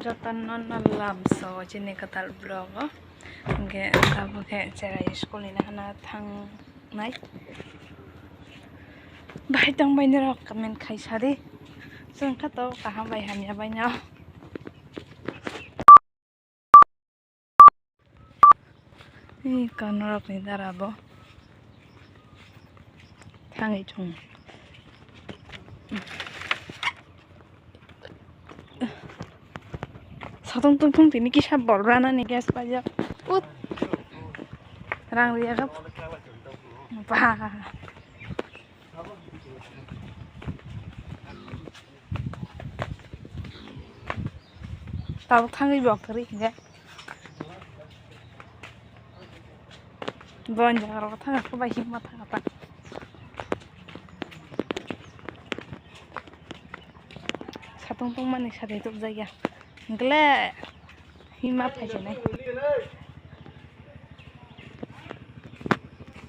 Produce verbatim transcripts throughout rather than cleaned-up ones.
Jotono no lamso chini kwtal vlog o. Hwnkhe tabuk khe cherai school ni nahana thangnai. Bahai tongbai norok comment khai sadi. Chwng kha to kaham bai hamya bai no. Ei kanorokni dara bo thangwi thung. Satung tungthung tini kisa bol ranani gas paijak. Ut. Rang riyakha. Ba. Tabuk thangwi bok kwrwi hinkhe. Bon jaga rogo thangkha bai himma thangkha ta. Satung tongmani sadai tubjak ya. Gle himma phaisinai.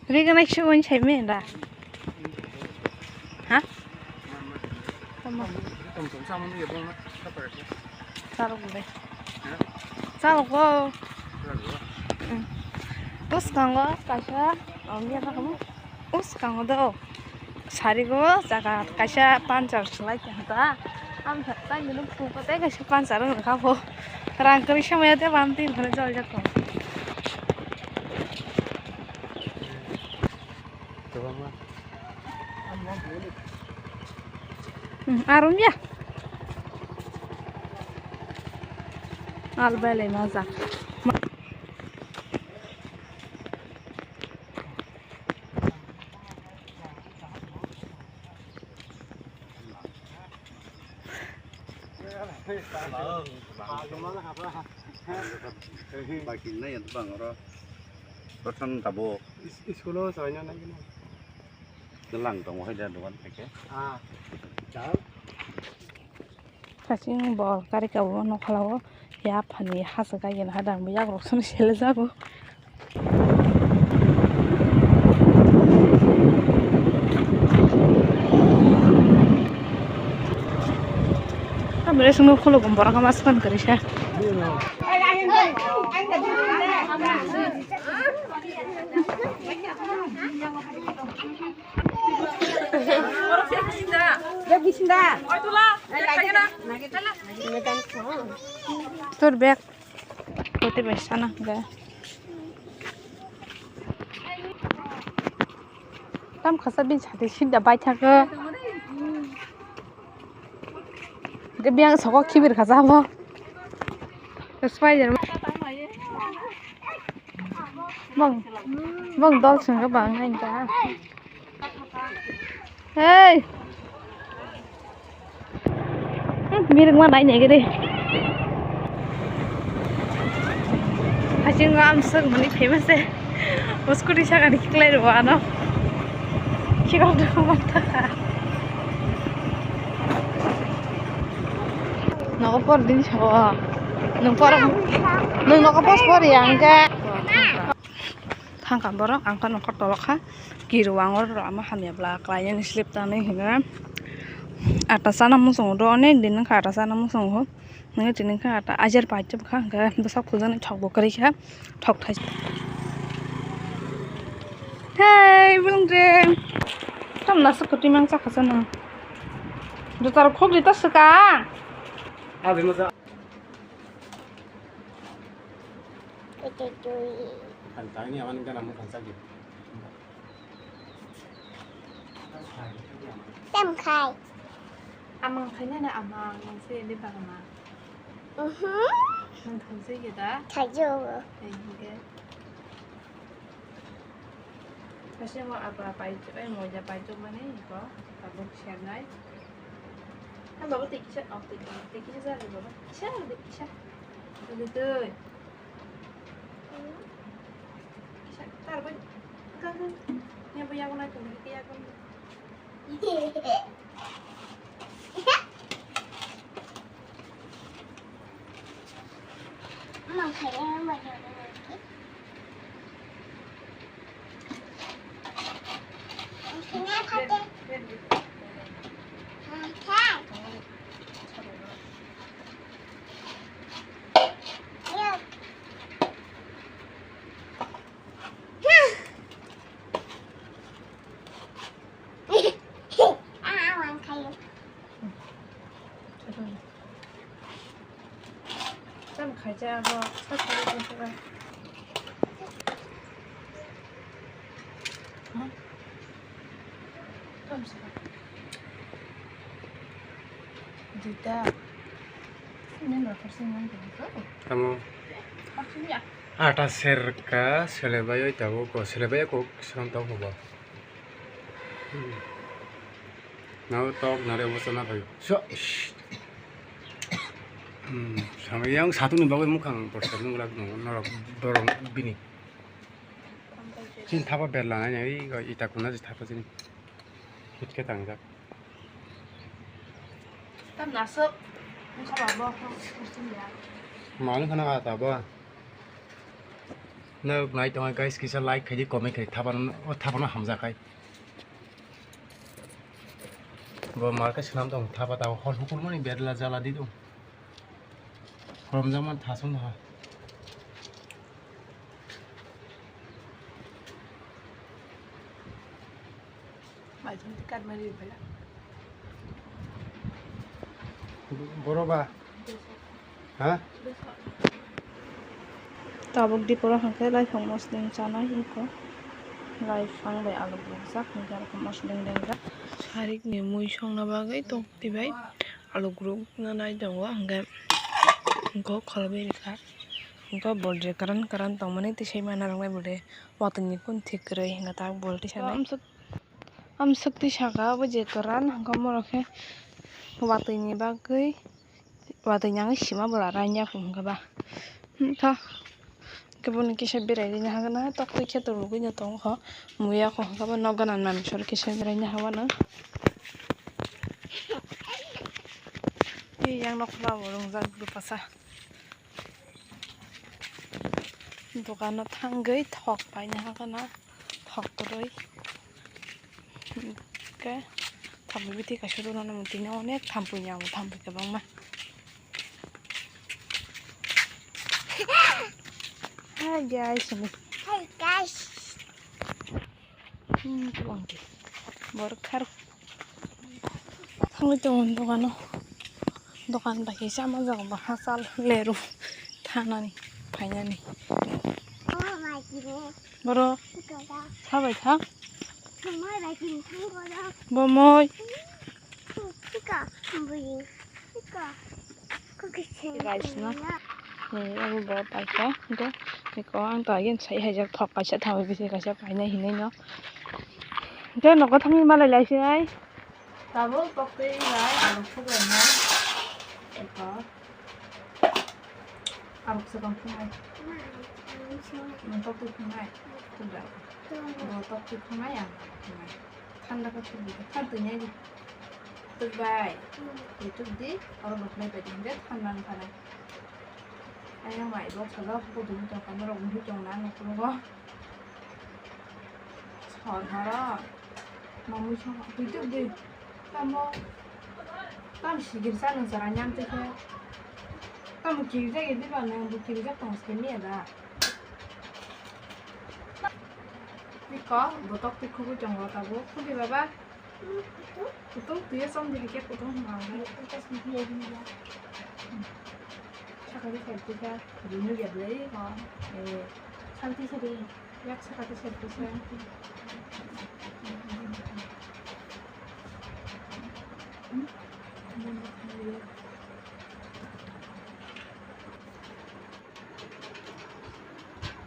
Riganai se wng sai me da. Ha? Tamo. Tamo, tamo, sama ni ya bang. Sarok bai. Sarok go. Bwskango kaisa, oh, miya ba kamo. Bwskango do. Sarigo jaga kaisa panchar swlai tongkha. Ang tei nini phunukgo tei kaisa panchar wngkha bo. Rang kwrwi samaya tei bam twi phano jol jak tongo. Hmm, arum ya. Al belai majak. Baking na yan bang oro. Rotan tabo. Is-, iskulo soino nai gini. Gelang tongo hai da dogan theke. Ah. Chao. Kaching bol kari kabo nokhalao ya phani hasa kaigen hadang bo yagrok song sele jago. Amre sung kholo gom borok ma span kari sa. Tur bag. Kote bai sana ga. Tam khasa bin sati sida bai thaka. Ge biang soko khibir khasa bo. Spider. Bang, bang dol sengke bang nai ka. Hey. Hmm, mirung ma nai nai gede. Haching am sir mani famous eh. Scooty saka ni kiklai ro ano. Kikal do mata. Nogo por din sawa. Nung por, nung nogo pos por yang ke. Thangkha borok, ang kha nokha tolokha. Kiru ang oro ama hamya bla khlai yani slip tanwi hwnwi. Ata chana muchungo do, onek din wngkha ata chana muchungo. Nini tini wngkha ata ajer pai tubkha, hwnkhe bwsak thujani thok bo kwrwi kha, thok thai. Hey, bwrwng de. Tam nasa kwtwi mang chakha chana. Juta rok khok di ta swka. Abi moja. Tui, tui, tui. Ang tangni awan gana mo tangsa di. Tam khai. Amang khai na na amang, nang se de bang ma. Mhm. Nang tham se ge da? Thai jo. Ai ge. Kasi mo apa apa itu, eh, mo ja apa itu mana ini ko? Tabuk share nai. Kan bawa tiki sa, oh tiki, tiki sa ada bawa. Kisa ada kisa. Betul. Kisa, tar boy. Kan kan. Yang punya aku naik ke, yang punya aku. Tam khaijak abo, sa sa ri tong khe ba. Ha? Tam sa. Duita. Ini nang khorsa nang tong khe. Tamo. Maksudnya? Ata serka, selebai oi tabo ko, selebai ko, selam tabo ko ba. Hmm. Nao tok nare obo chana phai. So, shh. Hmm, samai yang satu ni bagwi mukhang borsa nung lak nung norok borok bini. Sin thapa berla nai nai ita kuna si thapa sini. Hit khe tangjak. Tam nasuk. Wngkha ba bo. Mani khana ata ba. Nao nai tongo guys, kisa like khaidi, comment khaidi, thapa no, o thapa no hamjak hai. Bo market swnam tong thapa ta hor hukur mani berla jala di tong. Khoromjak man thasung ha. Boro ba? Ha? Tabuk diporo hwnkhe laifang mosling chanai eko. Laifang bai aluk rwkjak hwnkhe arokhe mosling dengjak. Sarikni mui songna bagwi tokti bai aluk rwkna nai tongo hwnkhe, hwnkhe khoroknwi rikha. Hwnkhe bo je kwran kwran tongmani tei saimanna rwknai bo de watwini kun thik kwrwi hwnkhe tak bo tisa nai. Amswk twi saka obo je kwran hwnkhe morok khe watwini bagwi watwini ang sima bwla raina hwnkhe ba. Hwnkha khe bono kisa berai rina hagana tokti khe tongwi no tongkho muya kho hwnkhe bo nok gana nani sor kisa berai na hagano. Yang nok khula bo rongjak bwpasa. Dogano thangwi thok paina hagana thok kwrwi. Hwnkhe thok biti kaisa rwna nang tini onek thampui ni amo thampui kwbangma. Hi guys. Hi guys. Hmm, tubangdi. Borok khar. Thangwi tongo dogano. Dogan bai kisa ma jaga bo hachal leru thanani phainani. Boro sabai tha. Bo moi. Guys, no. Ni abo bo paikha. Hwnkhe eko ang to agin sai haijak thok kaisa thawi bisi kaisa painai hinwi no. Hwnkhe nogo thangwi malai lai sinai. Tabuk koktwi bai aluk thuklainai. Eko. Aluk swkang thungnai. Nwng koktwi thungnai. Thukda. Bo koktwi thungnai ang thungnai. Thanda khe thukdi, than twi nai di. Thukbai. Twi thukdi, oro bo khlai bai di, hwnkhe thanda wngkha nai. Ayang mai bo salo, hukudu wngtong kha, norok wngwi tong na, nukhungo. Sor horo. Mamui song, twi thukdi. Tamo, tamo sigir sa nung sara nyam twi khe. Tamo kirijak di ba nung, bo kirijak tong se miya da. Iko, botok twi khugui tongo tabuk. Khudi baba. Kutung twi song di hake kutung hwnba. Sakari side tisa. Rinu ya blai ko. Eh, salti sari. Yak sakari side tisa.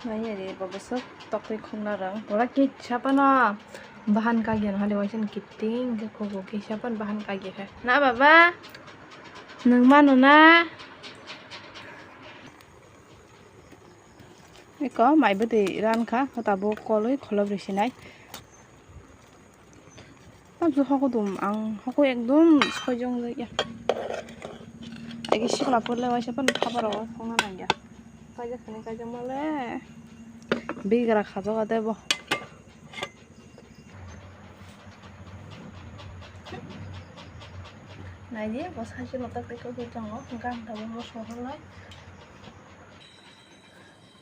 Nai ya de, bo bwswk toktwi khukna rang. Pura kisa phano bahan kagya no hali waisa kiting khe khugo kisa phano bahan kagya khe. Na baba? Nwng mano na? Eko mai bwtwi ran kha, tabuk kolwi kholop rw sinai. Tamso hoko dum ang hoko ekdom soijong ya. Egi sikla porle waisa pan khapar o khongna nangya. Kaijak sini kaijak male. Bigra khajok ade bo. Naidi bo saisi no tak tei kok tongo hwnkhe ang tabuk moso horlai.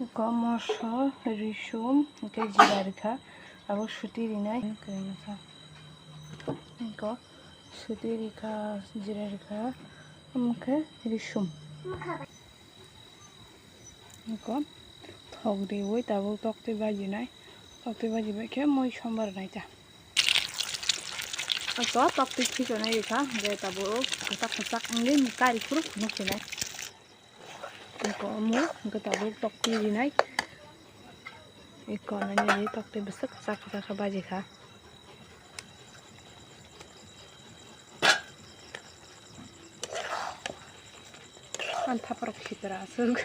Eko moso, risum, hwnkhe jira rikha, abo suti rinai, eko suti rikha, jira rikha, omo khe risum. Eko thok riwi tabuk toktwi bajinai. Toktwi bajibai khe mui sombar nai ta. Eko toktwi khichonai rikha, hwnkhe tabuk kwchak kwchak wngwi kari phuru phunuk sinai. Eko omo hwnkhe tabuk toktwi rinai. Eko nani toktwi bwswk kwchak kwchak khe bajikha. Ang thaparok sitra aswk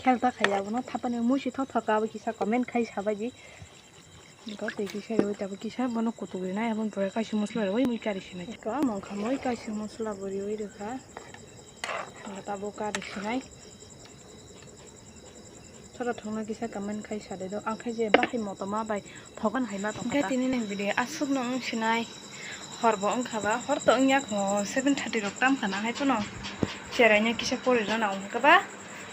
khelta khai abono thapani musi thothoka abo kisa comment khai sabaidi. Eko tei kisa riwi tabuk kisa bono kutuk rinai aboni pore kaisa masla riwi mui kari sinai. Eko mongkha mui kaisa masla bo riwi rikha. Tabuk kari sinai. Choro thongno kisa comment khai sade do. Ang khai je bahai motoma bai thogan hai ma tongkha. Hwnkhe tini ni video aswk no wng sinai. Hor bo wngkha ba, hor to wngya kho, seven thirty rok tam khana hai phano. Cherai no kisa pori rw na wngkha ba.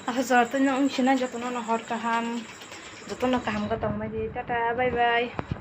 Asa jora twi no wng sinai, joto no hor kaham. Joto no kaham khe tongmai di. Tata, bye bye.